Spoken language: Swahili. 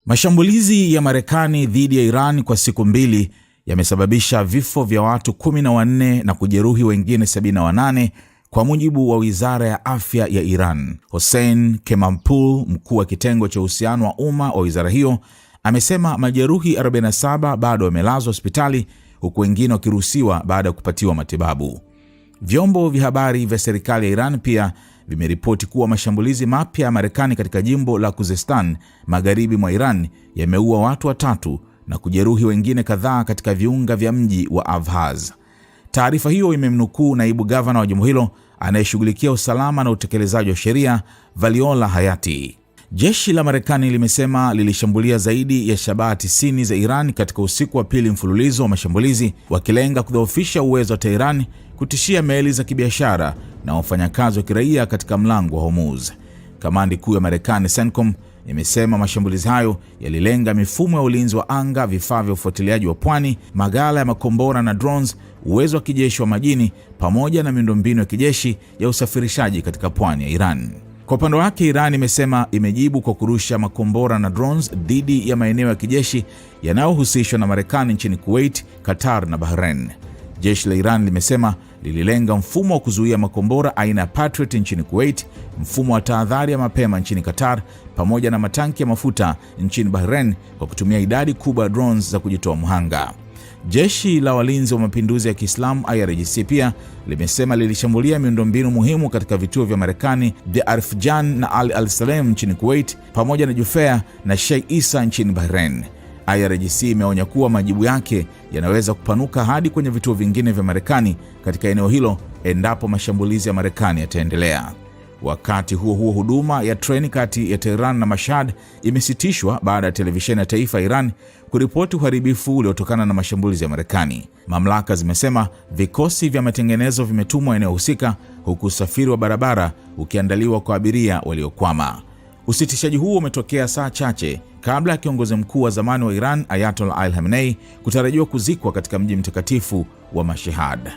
Mashambulizi ya Marekani dhidi ya Iran kwa siku 2 yamesababisha vifo vya watu 14 na kujeruhi wengine 78 kwa mujibu wa Wizara ya Afya ya Iran. Hossein Kermanpour, mkuu wa kitengo cha uhusiano wa umma wa wizara hiyo, amesema majeruhi 47 bado wamelazwa hospitali huku wengine wakiruhusiwa baada ya kupatiwa matibabu. Vyombo vya habari vya serikali ya Iran pia vimeripoti kuwa mashambulizi mapya ya Marekani katika jimbo la Khuzestan magharibi mwa Iran yameua watu 3 na kujeruhi wengine kadhaa katika viunga vya mji wa Ahvaz. Taarifa hiyo imemnukuu naibu gavana wa jimbo hilo anayeshughulikia usalama na utekelezaji wa sheria, Valiola Hayati. Jeshi la Marekani limesema lilishambulia zaidi ya shabaha 90 za Iran katika usiku wa pili mfululizo wa mashambulizi, wakilenga kudhoofisha uwezo wa Tehran kutishia meli za kibiashara na wafanyakazi wa kiraia katika mlango wa Hormuz. Kamandi kuu ya Marekani CENTCOM imesema mashambulizi hayo yalilenga mifumo ya ulinzi wa anga, vifaa vya ufuatiliaji wa pwani, maghala ya makombora na drones, uwezo wa kijeshi wa majini pamoja na miundombinu ya kijeshi ya usafirishaji katika pwani ya Iran. Kwa upande wake, Iran imesema imejibu kwa kurusha makombora na drones dhidi ya maeneo ya kijeshi yanayohusishwa na Marekani nchini Kuwait, Qatar na Bahrain. Jeshi la Iran limesema lililenga mfumo wa kuzuia makombora aina ya Patriot nchini Kuwait, mfumo wa tahadhari ya mapema nchini Qatar pamoja na matanki ya mafuta nchini Bahrain kwa kutumia idadi kubwa ya drones za kujitoa mhanga. Jeshi la Walinzi wa Mapinduzi ya Kiislamu IRGC pia limesema lilishambulia miundombinu muhimu katika vituo vya Marekani vya Arifjan na Al Al-Salem nchini Kuwait pamoja na Jufair na Sheikh Isa nchini Bahrain. IRGC imeonya kuwa majibu yake yanaweza kupanuka hadi kwenye vituo vingine vya Marekani katika eneo hilo endapo mashambulizi ya Marekani yataendelea. Wakati huo huo, huduma ya treni kati ya Tehran na Mashhad imesitishwa baada ya televisheni ya taifa Iran kuripoti uharibifu uliotokana na mashambulizi ya Marekani. Mamlaka zimesema vikosi vya matengenezo vimetumwa eneo husika, huku usafiri wa barabara ukiandaliwa kwa abiria waliokwama. Usitishaji huo umetokea saa chache kabla ya kiongozi mkuu wa zamani wa Iran Ayatollah Ali Khamenei kutarajiwa kuzikwa katika mji mtakatifu wa Mashhad.